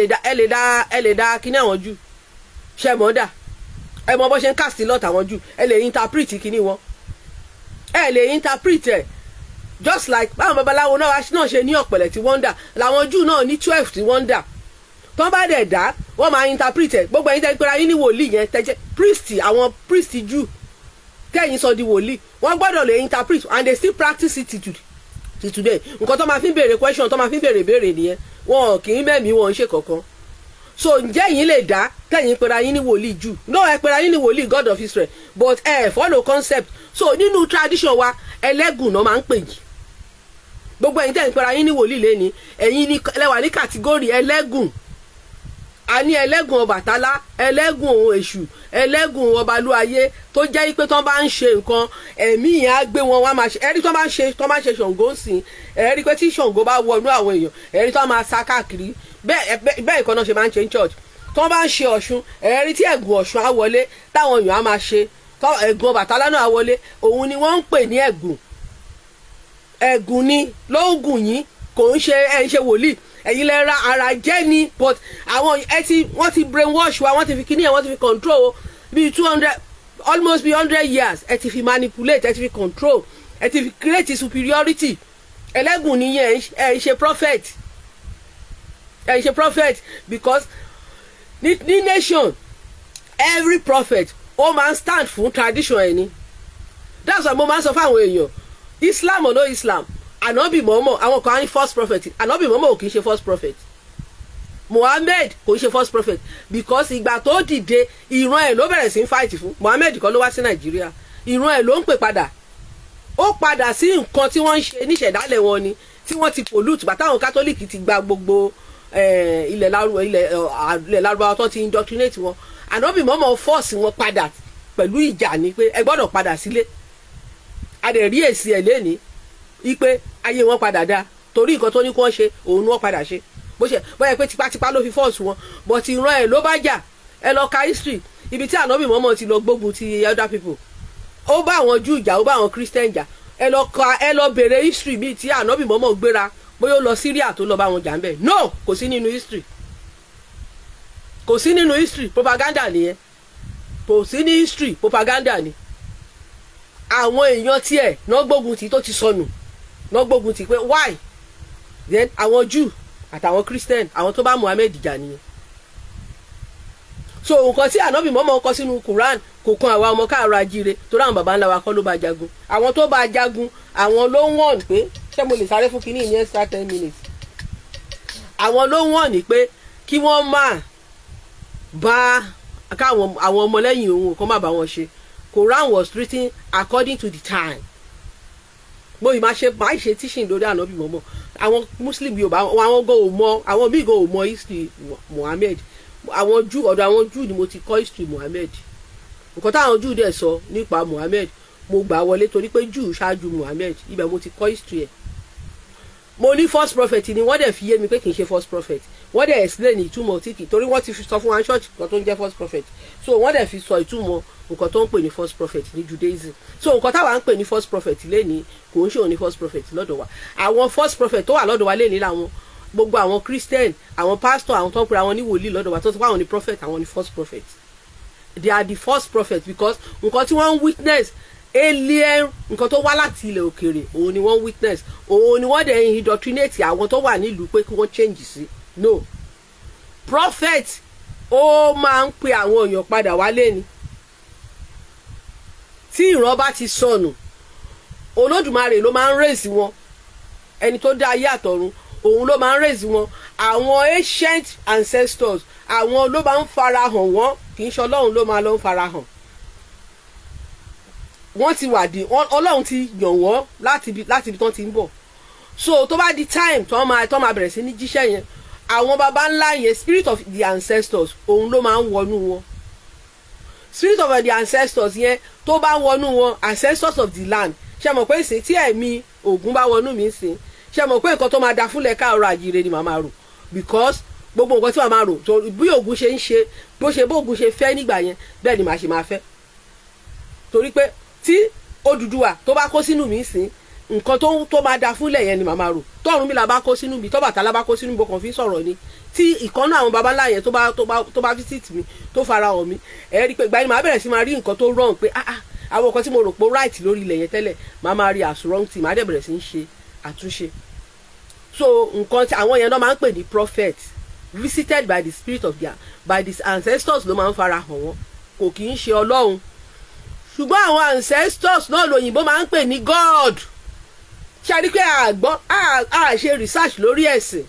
lè da kíní àwọn Jew, ṣe mọ́ dà? Ẹ mọ bó ṣe ń cast lot àwọn Jew? Ẹ lè interpret kíní wọn? Ẹ lè interpret ẹ. Just like báwọn babaláwo náà ṣe ní ọ̀pẹ̀lẹ̀ tí wọ́n ń dà, làwọn Júù náà ní 12 tí wọ́n ń dà. Tó bá dẹ̀ dá, wọ́n máa interpret ẹ̀. Gbogbo ẹ̀yin tẹ́ pera yín ní wòlíì yẹn, tẹ́jẹ́ priest, àwọn priest Júù tẹ́yìn sọ di wòlíì, wọ́n gbọ́dọ̀ lè interpret, and they still practice it till today. Nǹkan tó máa fi ń béèrè question, tó máa fi ń béèrè béèrè nìyẹn. Wọn kì í mẹ́mìí wọn ń ṣe kankan. So ǹjẹ́ yín lè dá tẹ̀yìn pera yín ní wòlíì Júù? No, ẹ pera yín ní wòlíì God of Israel, but ẹ follow concept. So nínú tradition wa, ẹlẹ́gùn náà máa ń pè yìí. Gbogbo ẹ̀yin tẹ̀yìn pera yín ní wòlíì lẹ́ni, ẹ̀yin ní lẹ́wà ní category ẹlẹ́gùn. A ní ẹlẹ́gùn Ọbàtálá, ẹlẹ́gùn òun Èṣù, ẹlẹ́gùn Ọbalúayé, tó jẹ́ pé tán bá ń ṣe nǹkan, ẹ̀mí yẹn á gbé wọn wá máa ṣe. Ẹ̀rí tán bá ń ṣe Ṣàngó ń sìn, ẹ̀rí pé tí Ṣàngó bá wọnú àwọn èèyàn, ẹ̀rí tán máa sá káàkiri. Bẹ́ẹ̀ bẹ́ẹ̀ ìkànnà ṣe máa ń ṣe ní church. Tán bá ń ṣe Ọ̀ṣun, ẹ̀rí tí ẹ̀gùn Ọ̀ṣun á wọlé, táwọn èèyàn á máa ṣe. Ẹ̀gùn Ọbàtálá náà á wọlé. Òun ni wọ́n ń pè ní ẹ̀gùn. Ẹ̀gùn ni lóògùn yín, kò ń ṣe ẹ̀ ń ṣe wòlíì. Ẹ̀yin lẹ ra ara jẹ́ ni, but àwọn ẹ ti, wọ́n ti brainwash wa, wọ́n ti fi kíní ẹ̀, wọ́n ti fi control bíi 200, almost bíi 100 years. Ẹ ti fi manipulate, ẹ ti fi control, ẹ ti fi create superiority. Ẹlẹ́gùn nìyẹn. Ẹ ń ṣe prophet, ẹ ń ṣe prophet, because ní nation, every prophet ó máa ń stand fún tradition ẹ ni. That's why mo máa ń sọ fáwọn èèyàn, Islam or no Islam, Ànábì mọ́mọ́, àwọn kan á ní first prophet. Ànábì mọ́mọ́ ò kì í ṣe first prophet. Muhammed kò ń ṣe first prophet, because ìgbà tó dìde, ìran ẹ̀ ló bẹ̀rẹ̀ sí ń fight fún. Muhammed kọ́ ló wá sí Nàìjíríà, ìran ẹ̀ ló ń pè padà. Ó padà sí nǹkan tí wọ́n ń ṣe níṣẹ̀dálẹ̀ wọn ni, tí wọ́n ti pollute gbà táwọn Catholic ti gba gbogbo ilẹ̀ Lárúbáwá, tó ti indoctrinate wọn. Ànábì mọ́mọ́ force wọn padà pẹ̀lú ìjà ni pé ẹ gbọ́dọ̀ padà sílé. A dẹ̀ rí èsì ẹ̀ lénìí wípé ayé wọn padà dáa, torí nǹkan tó ní kí wọ́n ṣe, òun ni wọ́n padà ṣe. Bó ṣe bóyá pé tipátipá ló fi force wọn, but ìran ẹ̀ ló bá jà. Ẹ lọ ka history ibi tí ànábì mọ́mọ́ ti lọ gbógun ti other people. Ó bá àwọn Júù jà, ó bá àwọn Christian jà. Ẹ lọ ka, ẹ lọ bèrè history bíi tí ànábì mọ́mọ́ gbéra, bóyá ó lọ Syria tó lọ bá wọn jà ń bẹ̀. No, kò sí nínú history, kò sí nínú history. Propaganda nìyẹn. Kò sí ní history, propaganda ni. Àwọn èèyàn tiẹ̀ náà gbógun tì, tó ti sọnù náà gbógun tì pé why then. Àwọn Jew àtàwọn Christian, àwọn tó bá Muhammed jà nìyẹn. So nǹkan tí ànábì mọ́mọ́ kọ sínú Quran kò kan àwa ọmọ káàárọ̀ ajíire, torí àwọn baba ńlá wa kọ́ ló bá jagun. Àwọn tó bá jagun, àwọn ló ń wọ̀n pé ṣé mo lè sáré fún kinní ní extra 10 minutes. Àwọn ló ń wọ̀n ní pé Kí wọ́n má bá káwọn àwọn ọmọlẹ́yìn òun kan má bá wọn ṣe. Quran was written according to the time. Mo ì máa ṣe máa ṣe teaching lórí ànábì mọ́mọ́. Àwọn Muslim Yorùbá, àwọn gan ò mọ, àwọn míì gan ò mọ history Muhammad. Àwọn Júù, ọ̀dọ̀ àwọn Júù ni mo ti kọ́ history Muhammad. Nǹkan táwọn Júù dẹ̀ sọ nípa Muhammad, mo gbà wọlé torí pé Júù ṣáájú Muhammad. Ibẹ̀ mo ti kọ́ history ẹ̀. Mo ní false prophet ni. Wọ́n dẹ̀ fi yé mi pé kì í ṣe false prophet. Wọ́n dẹ̀ explain ìtumọ̀ tí kì í, torí wọ́n ti fi sọ fún wa church nǹkan tó ń jẹ́ false prophet. So wọ́n dẹ̀ fi sọ ìtumọ̀ nǹkan tó ń pè ní false prophet ní Judaism. So nǹkan táwa ń pè ní false prophet lẹ́ni kò ń ṣe òní false prophet lọ́dọ̀ wa. Àwọn false prophet tó wà lọ́dọ̀ wa lẹ́ni làwọn gbogbo àwọn Christian, àwọn pastor, àwọn tó ń pè àwọn ní wòlíì lọ́dọ̀ wa, tó ti pa àwọn ní prophet, àwọn ní false prophet. They are the false prophet because nǹkan tí wọ́n ń witness, alien, nǹkan tó wá láti ilẹ̀ òkèèrè, òun ni wọ́n witness, òun ni wọ́n dẹ̀ indoctrinate àwọn tó wà nílùú pé kí wọ́n change sí. No prophet, ó máa ń pe àwọn èèyàn padà wálé ni. Tí ìran bá ti sọnù, Olódùmarè ló máa ń raise wọn. Ẹni tó dá ayé àtọ̀run, òun ló máa ń raise wọn. Àwọn ancient ancestors, àwọn ló máa ń farahàn wọn. Kì í ṣe Ọlọ́run ló máa lọ ń farahàn. Wọ́n ti wà di, Ọlọ́run ti yàn wọ́n láti ibi tán ti ń bọ̀. So tó bá di time tó máa bẹ̀rẹ̀ sí ní jíṣẹ́ yẹn, àwọn baba ńlá yẹn, spirit of the ancestors, òun ló máa ń wọnú wọn. Spirit of the ancestors yẹn tó bá wọnú wọn, ancestors of the land, ṣe mọ̀ pé ìsìn tí ẹ̀mí Ògún bá wọnú mi sìn, ṣe mọ̀ pé nǹkan tó máa da fúnlẹ̀ káàárọ̀ àjíire ni màá máa rò? Because gbogbo nǹkan tí màá máa rò, bí Ògún ṣe ń ṣe, bó ṣe bó Ògún ṣe fẹ́ nígbà yẹn, bẹ́ẹ̀ ni màá ṣe máa fẹ́. Torí pé tí Odùduwà tó bá kó sínú mi sìn, nǹkan tó máa da fúnlẹ̀ yẹn ni màá máa rò. Tọ́rùnmìlà bá kó sínú mi, tọ́bàtálá bá kó sínú mi, bó kàn fi sọ̀rọ̀ ni, tí ìkànnà àwọn babańlá yẹn tó bá visit mi, tó fara hàn mi, ẹ rí i pé ìgbà yẹn màá bẹ̀rẹ̀ sí máa rí nǹkan tó wrong, pé ah ah, àwọn nǹkan tí mo rò pé right lórí ilẹ̀ yẹn tẹ́lẹ̀, màá máa rí as wrong tí màá dẹ̀ bẹ̀rẹ̀ sí ń ṣe àtúnṣe. So nǹkan tí àwọn yẹn náà máa ń pè ní prophet, visited by the spirit of their, by the ancestors, ló máa ń fara hàn wọ́n. Kò kì í ṣe Ọlọ́run. Ṣùgbọ́n àwọn ancestors náà lòyìnbó máa ń pè ní God. Ṣe rí pé àgbọ́ a ṣe research lórí ẹ̀sìn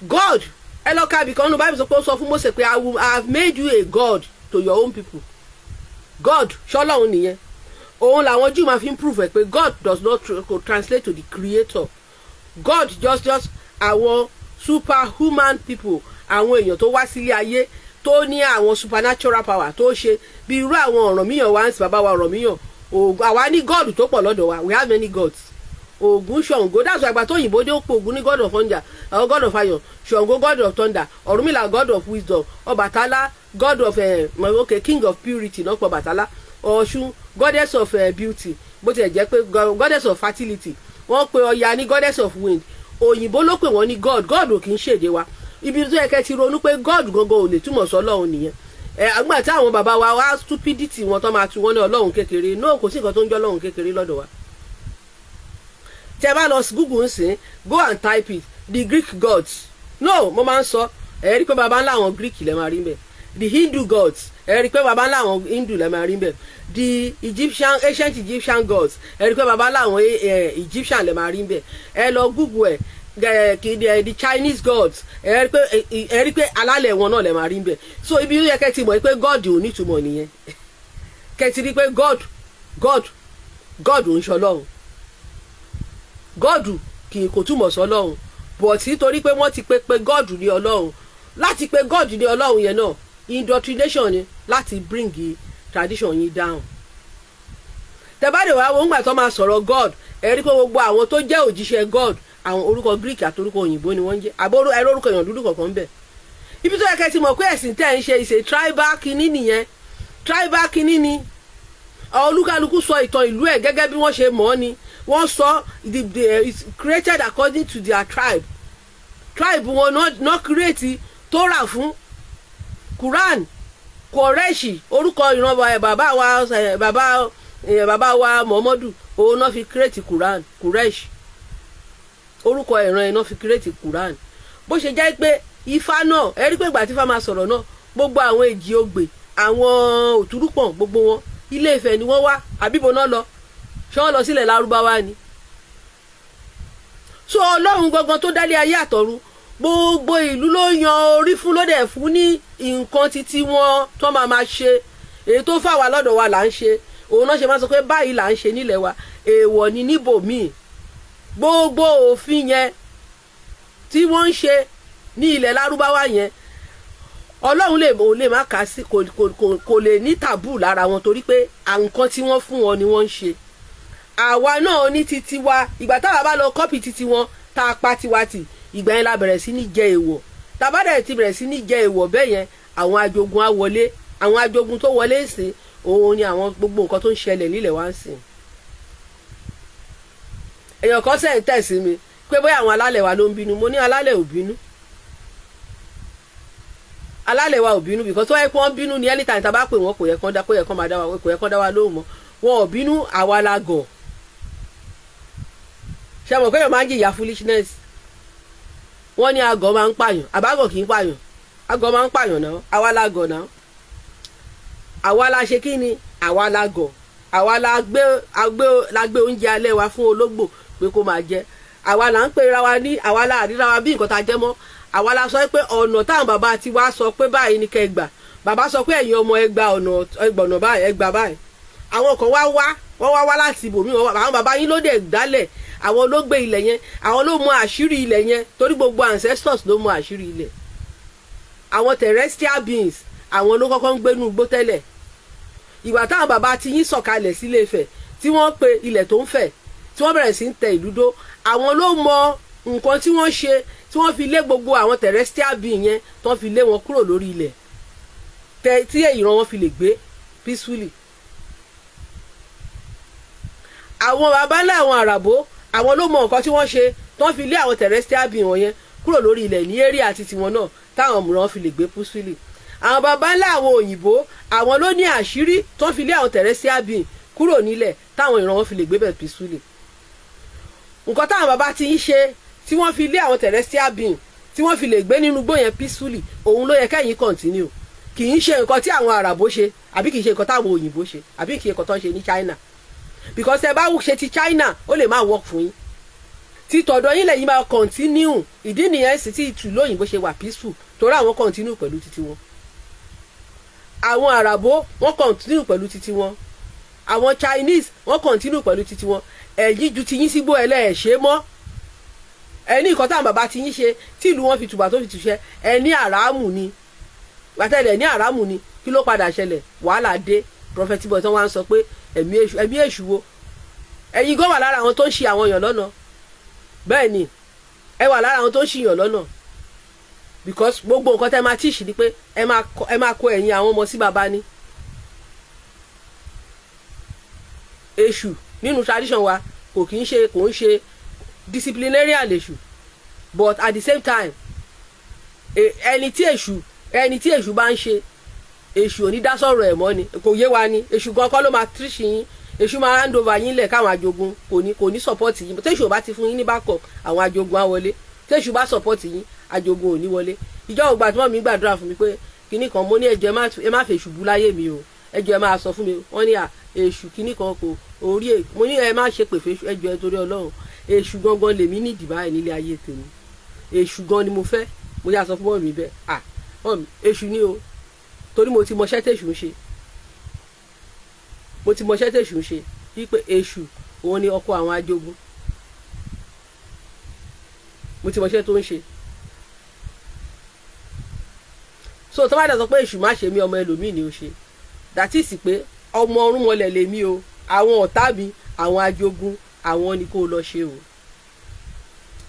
God? Ẹ lọ ka ibìkan nínú Bible, sọ pé ó sọ fún Mose pé, "I have made you a God to your own people." God, ṣọlọ́run nìyẹn? Òun làwọn Jew máa fi ń prove ẹ pé God does not translate to the creator. God just àwọn superhuman people, àwọn èèyàn tó wá sílé ayé tó ní àwọn supernatural power, tó ṣe bí irú àwọn Ọ̀rànmíyàn wá ń sìn, bàbá wa Ọ̀rànmíyàn. Ògún, àwa ní God tó pọ̀ lọ́dọ̀ wa. We have many gods: Ògún, Ṣàngó. That's why àgbà tó òyìnbó dé, ó pe Ògún ní god of thunder or god of iron, Ṣàngó god of thunder, Ọ̀rúnmìlà god of wisdom, Ọbàtálá god of okay, king of purity náà pọ̀ Ọbàtálá, Ọ̀ṣun goddess of beauty, bó tilẹ̀ jẹ́ pé goddess of fertility. Wọ́n pe Ọya ní goddess of wind. Òyìnbó ló pè wọ́n ní god. God ò kì í ṣèdè wa. Ibi tó yẹ kẹ́ ti ronú pé God gangan ò lè túmọ̀ sí Ọlọ́run nìyẹn. Ẹ àgbà tí àwọn bàbá wa wá, stupidity wọn tó máa tu wọn ní Ọlọ́run kékeré. No, kò sí nǹkan tó ń jẹ́ Ọlọ́run kékeré lọ́dọ̀ wa. Tẹ bá lọ Google ń sìn, go and type it, the Greek gods. No, mo máa ń sọ, ẹ rí pé baba ńlá àwọn Greek lẹ máa rí mbẹ. The Hindu gods, ẹ rí pé baba ńlá àwọn Hindu lẹ máa rí mbẹ. The Egyptian, ancient Egyptian gods, ẹ rí pé baba ńlá àwọn Egyptian lẹ máa rí mbẹ. Ẹ lọ Google ẹ, the Chinese gods, ẹ rí pé alálẹ̀ wọn náà lẹ máa rí mbẹ. So ibi yẹ kẹ́ ti mọ̀ pé God ò nítumọ̀ nìyẹn. Kẹ́ ti rí pé God ò ń ṣọlọ́run. God kì í kò túmọ̀ sí Ọlọ́run, but nítorí pé wọ́n ti pe God ní Ọlọ́run, láti pe God ní Ọlọ́run yẹn náà, indoctrination ni láti bring tradition yín down. Tẹ́bàdé wàá wo ńgbà tó máa sọ̀rọ̀ God, ẹ rí pé gbogbo àwọn tó jẹ́ òjíṣẹ́ God, àwọn orúkọ Greek àti orúkọ òyìnbó ni wọ́n ń jẹ́. Àbórú ẹ̀rọ orúkọ èèyàn dúdú kọ̀ọ̀kan bẹ̀. Ibi tó yẹ kẹ́ ti mọ̀ pé ẹ̀sìn tẹ́ ń ṣe ìṣe tribal kinní nìyẹn. Tribal kinní ni. Olúkálukú sọ ìtàn ìlú ẹ̀ gẹ́gẹ́ bí wọ́n ṣe mọ̀ ọ́ ni wọ́n sọ. The it's created according to their tribe. Tribe wọn not create Torah fún Quran. Kọrẹ́ṣì, orúkọ ìran bàbá wa, bàbá wa Muhammadu, òun náà fi create Quran. Quraish, orúkọ ìran ẹ̀ náà fi create Quran. Bó ṣe jẹ́ pé Ifá náà, ẹ rí pé ìgbà tí Ifá máa sọ̀rọ̀ náà, gbogbo àwọn èjì ogbè, àwọn òtúrúpọ̀n, gbogbo wọn, Ilé Ifẹ̀ ni wọ́n wá. Àbíbo náà lọ? Ṣé wọ́n lọ sílẹ̀ Lárúbáwá ni? So Ọlọ́run gangan tó dálé ayé àtọ̀run, Gbogbo ìlú ló yan orí fún, ló dẹ̀ fún ní nǹkan títí wọn tó máa máa ṣe. Èyí tó fà wá lọ́dọ̀ wa là ń ṣe. Òun náà ṣe máa sọ pé báyìí là ń ṣe nílẹ̀ wa, èèwọ̀ ni níbòmíì. Gbogbo òfin yẹn tí wọ́n ń ṣe ní ilẹ̀ Lárúbáwá yẹn, Ọlọ́run lè òun lè má kà á sí, kò lè ní taboo lára wọn, torí pé nǹkan tí wọ́n fún wọn ni wọ́n ń ṣe. Àwa náà ní titi wa. Ìgbà táwa bá lọ copy titi wọn, tá a pa tiwa tì, ìgbà yẹn la bẹ̀rẹ̀ sí ní jẹ èèwọ̀. Tá bá dẹ̀ ti bẹ̀rẹ̀ sí ní jẹ èèwọ̀ bẹ́ẹ̀ yẹn, àwọn ajogun á wọlé. Àwọn ajogun tó wọlé sí, òun ni àwọn gbogbo nǹkan tó ń ṣẹlẹ̀ nílẹ̀ wá ń sìn. Èèyàn kan sẹ́yìn tẹ̀ sí mi pé bóyá àwọn alálẹ̀ wa ló ń bínú. Mo ní alálẹ̀ ò bínú, alálẹ̀ wa ò bínú, because tó yẹ kó wọ́n bínú ní anytime tá a bá pè wọ́n, kò yẹ kán dá, kó yẹ kán máa dá wa, kò yẹ kán dá wa lóhùn mọ́. Wọn ò bínú, àwa la gọ̀. Ṣe mọ̀ kéèyàn máa ń jìyà foolishness? Wọ́n ní agọ̀ máa ń pààyàn, àbágọ̀ kì í pààyàn, agọ̀ máa ń pààyàn náà. Àwa la gọ̀ náà. Àwa la ṣe kí ni? Àwa la gọ̀. Àwa la gbé oúnjẹ alẹ́ wa fún ológbò pé kó máa jẹ. Àwa là ń pera wa ní, àwa la àríra wa bí nǹkan tá a jẹ́ mọ́. Àwa la sọ pé ọ̀nà táwọn bàbá ti wá sọ pé báyìí ni kẹ́ gbà. Bàbá sọ pé ẹ̀yin ọmọ, ẹ gba ọ̀nà, ẹgbọ̀nà báyìí, ẹ gbà báyìí. Àwọn kan wá wá, wọ́n wá wá láti ibòmíì. Àwọn bàbá yín ló dẹ̀ dálẹ̀, àwọn ló gbé ilẹ̀ yẹn, àwọn ló mọ àṣírí ilẹ̀ yẹn, torí gbogbo ancestors ló mọ àṣírí ilẹ̀. Àwọn terrestrial beings, àwọn ló kọ́kọ́ ń gbénú igbó tẹ́lẹ̀. Ìgbà táwọn bàbá ti yín sọ̀kalẹ̀ sílé Ifẹ̀, tí wọ́n pe ilẹ̀ tó ń fẹ̀, tí wọ́n bẹ̀rẹ̀ sí ń tẹ ìlú dó, àwọn ló mọ nǹkan tí wọ́n ṣe tí wọ́n fi lé gbogbo àwọn terrestrial being yẹn, tí wọ́n fi lé wọn kúrò lórí ilẹ̀ tí ìran wọn fi lè gbé peacefully. Àwọn baba ńlá àwọn àràbó, àwọn ló mọ nǹkan tí wọ́n ṣe tí wọ́n fi lé àwọn terrestrial being wọn yẹn kúrò lórí ilẹ̀ ní area àti tiwọn náà, táwọn mìíràn fi lè gbé peacefully. Àwọn baba ńlá àwọn òyìnbó, àwọn ló ní àṣírí tí wọ́n fi lé àwọn terrestrial being kúrò nílẹ̀, táwọn ìran wọn fi lè gbé bẹ̀ peacefully. Nǹkan táwọn baba ti ń ṣe tí wọ́n fi lé àwọn terrestrial being, tí wọ́n fi lè gbé nínú igbó yẹn peacefully, òun ló yẹ kẹ́yìn continue. Kì í ṣe nǹkan tí àwọn àràbó ṣe, àbí kì í ṣe nǹkan táwọn òyìnbó ṣe, àbí kì í ṣe nǹkan tó ń ṣe ní China, because ẹ bá ṣe ti China, ó lè má work fún yín. Tí tọ̀dọ̀ yín lẹ́yìn máa continue. Ìdí nìyẹn sì tí ìtùlú òyìnbó ṣe wà peaceful, torí àwọn continue pẹ̀lú titi wọn. Àwọn àràbó, wọ́n continue pẹ̀lú titi wọn. Àwọn Chinese, wọ́n continue pẹ̀lú titi wọn. Ẹ̀yin ju ti yín sígbó, ẹlẹ́ẹ̀ṣẹ́ mọ́. Ẹni nǹkan táwọn bàbá ti yín ṣe tí ìlú wọn fi tùbà tó fi tùṣẹ́, ẹni àràmù ni gbàtẹ́lẹ̀ ní àràmù ni. Kí ló padà ṣẹlẹ̀? Wàhálà dé. Prophet boy tí wọ́n wá ń sọ pé ẹ̀mí èṣù, ẹ̀mí èṣù wo? Ẹ̀yin gan wà lára àwọn tó ń ṣì àwọn èèyàn lọ́nà. Bẹ́ẹ̀ ni, ẹ wà lára àwọn tó ń ṣì yàn lọ́nà, because gbogbo nǹkan tẹ́ máa teach ni pé ẹ máa kó ẹ̀yìn àwọn ọmọ sí bàbá ni. Èṣù nínú tradition wa kò kì í ṣe, kò ń ṣe disciplinarian lèṣù, but at the same time, ẹni tí èṣù bá ń ṣe, èṣù ò ní dá sọ̀rọ̀ ẹ̀ mọ́ ni. Kò yé wa ni. Èṣù gan kọ́ ló máa teach yín. Èṣù máa hand over yín lẹ̀ káwọn ajogun kò ní support yín. Téṣù ò bá ti fún yín ní backup, àwọn ajogun á wọlé. Téṣù bá support yín, ajogun ò ní wọlé. Ìjọ ògbà tí wọ́n mi gbàdúrà fún mi pé kinní kan, mo ní ẹjọ́, ẹ má fèṣù bú láyé mi o, ẹjọ́ ẹ máa sọ fún mi. Wọ́n ní à èṣù kinní kan kò orí è. Mo ní ẹ má ṣe pè fèṣù, ẹjọ́ ẹ torí Ọlọ́run. Èṣù gangan lèmi nídìí báyìí nílé ayé tèmi. Èṣù gan ni mo fẹ́. Mo yà sọ fún mọ́ mi bẹ́ẹ̀. À mọ́ mi, èṣù ni o, torí mo ti mọṣẹ́ tèṣù ń ṣe. Mo ti mọṣẹ́ tèṣù ń ṣe, wípé èṣù òun ni ọkọ àwọn ajogun. Mo ti mọṣẹ́ tó ń ṣe. So tó bá dẹ̀ sọ pé èṣù má ṣe mí, ọmọ ẹlòmíì ni ó ṣe, that is pé ọmọ ọrúnmọlẹ̀ lèmi o. Àwọn ọ̀tá mi, àwọn ajogun, àwọn ni kó lọ ṣe o.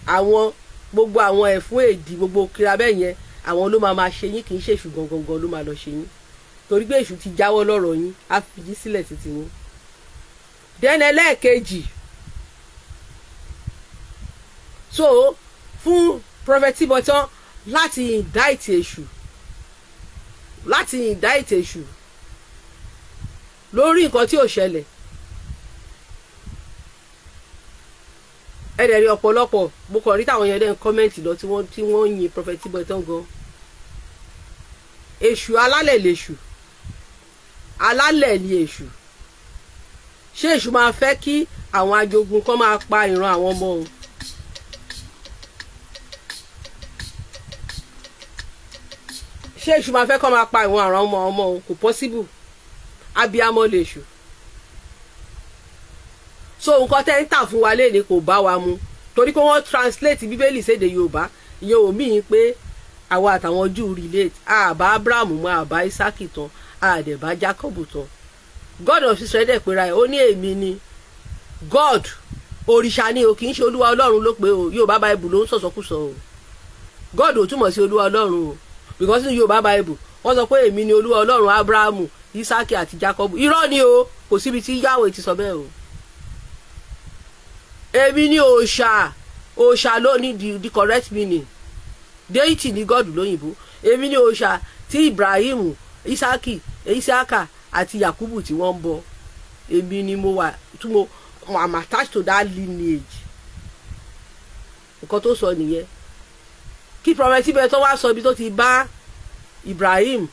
Àwọn gbogbo àwọn ẹ̀fún èdì, gbogbo kira bẹ́ẹ̀ yẹn, àwọn ló máa máa ṣe yín. Kì í ṣe èṣù gangan gan ló máa lọ ṣe yín, torí pé èṣù ti jáwọ́ lọ́rọ̀ yín, á fi yín sílẹ̀ títí yín. Then ẹlẹ́ẹ̀kejì, so fún Prophet Tibotan láti indict èṣù, láti indict èṣù lórí nǹkan tí ò ṣẹlẹ̀, ẹ dẹ̀ rí ọ̀pọ̀lọpọ̀. Mo kàn rí táwọn yẹn dẹ̀ ń comment lọ, tí wọ́n ń yin Prophet Tibotan gan. Èṣù alálẹ̀ lèṣù, alálẹ̀ ni èṣù. Ṣé èṣù máa fẹ́ kí àwọn ajogun kan máa pa ìran àwọn ọmọ òun? Ṣé èṣù máa fẹ́ kọ́ máa pa ìwọ̀n àrùn ọmọ ọmọ òun? Kò possible. Abiyamọ lèṣù. So nǹkan tẹ́ ń tà fún wa léde kò bá wa mu, torí pé wọ́n translate Bíbélì sédè Yorùbá. Ìyẹn ò míì pé àwa àtàwọn Júù relate. Àbá Abraham mọ́, àbá Isaki tán, àdẹ̀bá Jacob tán. God of Israel dẹ̀ pera ẹ̀, ó ní èmi ni God. Òrìṣà ni o, kì í ṣe Olúwa Ọlọ́run ló pé o. Yorùbá Bible ló ń sọ̀sọ́kùsọ o. God ò túmọ̀ sí Olúwa Ọlọ́run o, because ní Yorùbá Bible, wọ́n sọ pé èmi ni Olúwa Ọlọ́run Abrahamu, Isaki àti Jacob. Irọ́ ni o, kò síbi tí Yahweh ti sọ bẹ́ẹ̀ o. Èmi ni òòṣà. Òòṣà ló ní the correct meaning. Deity ni God lóyìnbó. Èmi ni òòṣà tí Ibrahim, Isaki, Isiaka àti Yakubu tí wọ́n ń bọ. Èmi ni mo wà tí mo I'm attached to that lineage. Nǹkan tó sọ nìyẹn. Kí Prophet Tibetan wá sọ ibi tó ti bá Ibrahim,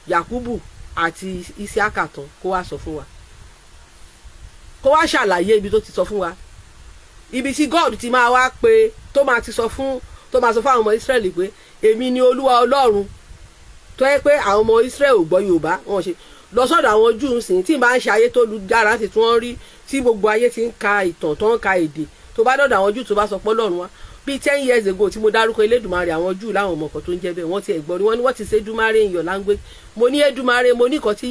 Yakubu àti Isiaka tán, kó wá sọ fún wa, kó wá ṣàlàyé ibi tó ti sọ fún wa, ibi tí God ti máa wá pé tó máa ti sọ fún, tó máa sọ fún àwọn ọmọ Israẹli pé èmi ni Olúwa Ọlọ́run, tó yẹ pé àwọn ọmọ Israẹli ò gbọ́ Yorùbá. Wọn ṣe lọ sọ́dọ̀ àwọn Júù sìn tí n bá ń ṣe ayé tó lu dára sí, tí wọ́n rí tí gbogbo ayé ti ń ka ìtàn, tó ń ka èdè, tó bá dọ̀dọ̀ àwọn Júù, tó bá sọ pé Ọlọ́run wá, bíi 10 years ago tí mo dárúkọ Elédùmarè, àwọn Júù láwọn ọmọ kan tó ń jẹ́ bẹ́ẹ̀, wọ́n ti ẹ̀ gbọ́ rí. Wọ́n ní, "What is Edumare in your language?" Mo ní Edumare, mo ní nǹkan tí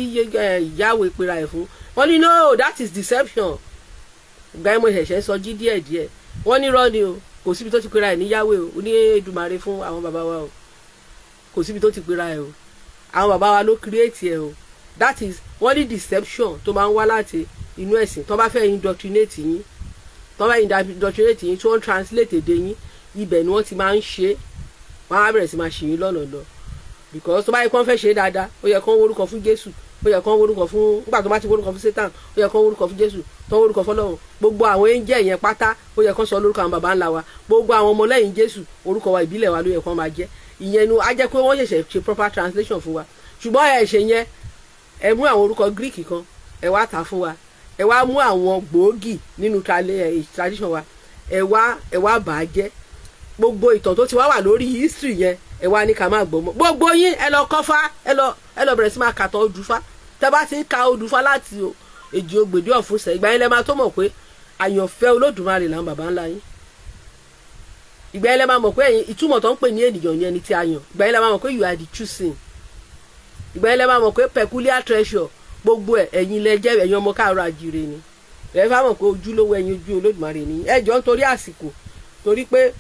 Yahweh pera ẹ̀ fún. Wọ́n ní, "No, that is deception." Ìgbà yẹn mo ṣẹ̀ṣẹ̀ sọ jí díẹ̀ díẹ̀. Wọ́n ní irọ́ ni o, kò síbi tó ti pera ẹ̀ ní Yahweh o, ní Edumare fún àwọn bàbá wa o. Kò síbi tó ti pera ẹ̀ o, àwọn bàbá wa ló create ẹ̀ o. That is, wọ́n ní deception tó máa ń wá láti inú ẹ̀sìn tó bá fẹ́ indoctrinate yín, tó bá indoctrinate yín, tí wọ́n translate èdè yín, ibẹ̀ ni wọ́n ti máa ń ṣe. Wọ́n á bẹ̀rẹ̀ sí máa ṣì yín lọ́nà lọ, because tó bá yẹ kó wọ́n fẹ́ ṣe é dáadáa, ó yẹ kó wọ́n orúkọ fún Jésù, ó yẹ kó wọ́n orúkọ fún, nígbà tó bá ti orúkọ fún Satan, ó yẹ kó wọ́n orúkọ fún Jésù, tó orúkọ fọlọ́run. Gbogbo àwọn angel yẹn pátá, ó yẹ kó sọ lórúkọ àwọn baba ńlá wa. Gbogbo àwọn ọmọlẹ́yìn Jésù, orúkọ wa ìbílẹ̀ wa ló yẹ kó máa jẹ́. Ìyẹn nu á jẹ́ pé wọ́n ṣẹ̀ṣẹ̀ ṣe proper translation fún wa. Ṣùgbọ́n ẹ ṣe yẹn, ẹ mú àwọn orúkọ Greek kan, ẹ wá tà fún wa, ẹ wá mú àwọn gbòógì nínú tradition wa, ẹ wá bà á jẹ́. Gbogbo ìtàn tó ti wá wà lórí history yẹn, ẹ wá ní ká má gbọ́ mọ́. Gbogbo yín, ẹ lọ kọ́fá, ẹ lọ bẹ̀rẹ̀ sí máa kàtọ́ odùfá. Tẹ bá ti ń ka odùfá láti èjì ògbèdé ọ̀fun ìgbà yẹn lẹ máa tó mọ̀ pé àyànfẹ́ Olódùmarè làwọn bàbá ńlá yín. Ìgbà yẹn lẹ máa mọ̀ pé ẹ̀yin, ìtumọ̀ tó ń pè ní ènìyàn ní ẹni tí a yàn. Ìgbà yẹn lẹ máa mọ̀ pé you are the choosing. Ìgbà yẹn lẹ máa mọ̀ pé peculiar treasure, gbogbo ẹ̀, ẹ̀yin lẹ jẹ́. Ẹ̀yin ọmọ káàárọ̀ àjíire ni ẹ fà mọ̀ pé ojúlówó ẹ̀yin ojú Olódùmarè ni. Ẹ jọ̀ọ́, nítorí àsìkò, torí pé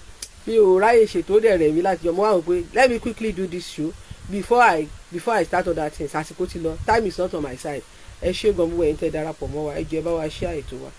mi ò ráyè ṣètò dẹ̀ rẹ̀ mí láti jọ, mo wá wò pé let me quickly do this show before I start other things. Àsìkò ti lọ, time is not on my side. Ẹ ṣé gan, gbogbo ẹ̀yin tẹ́ darapọ̀ mọ́ wa. Ẹ jọ̀ọ́, ẹ bá wa share ètò wa.